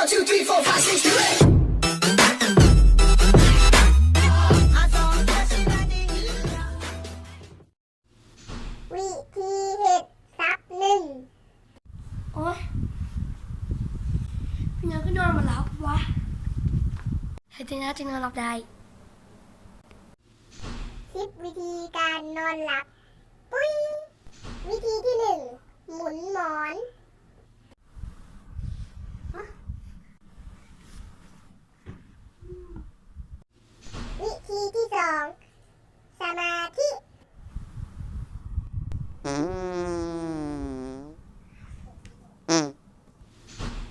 two, three, four, five, six, seven. ວິທີເຮັດສັບໜຶ່ງ. ໂອ້ຍ ເປັນຫຍັງຄືນອນບໍ່ຫຼັບວະ? ເຮັດຈັ່ງໃດຈຶ່ງນອນຫຼັບໄດ້? ສິບວິທີການນອນຫຼັບ. ປຸ້ຍ! ວິທີທີໜຶ່ງ ໝູນໝອນ. ວິທີທີສອງ ສະມາທິ.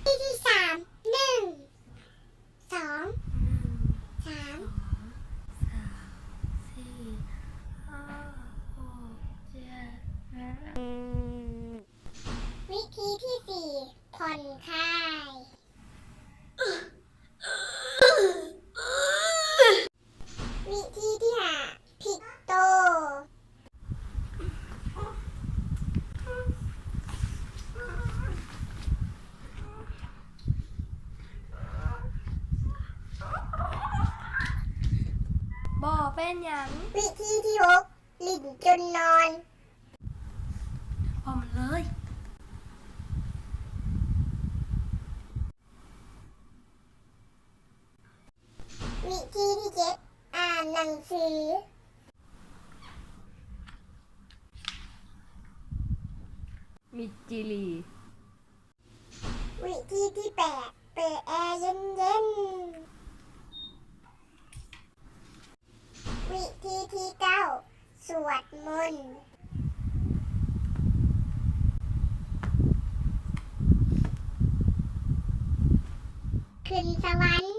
ວິທີທີສາມ ໜຶ່ງ ສອງ ສາມ ສີ່ ຫ້າ ຫົກ ເຈັດ ແປດ. ວິທີທີສີ່ ຜ່ອນຄາຍ. ວິທີທີຫ້າ ພິກໂຕ. ບໍ່ເປັນຫຍັງ. ວິທີທີຫົກ ຫຼິ້ນຈົນນອນ. ພໍມັນເລີຍ. ວິທີທີເຈັດ ອ່ານໜັງສື. ມິດຈີລີ. ວິທີທີແປດ ເປີດແອເຢັນໆ. ວິທີທີເກົ້າ ສວດມົນ. ຂຶ້ນສະຫວັນ.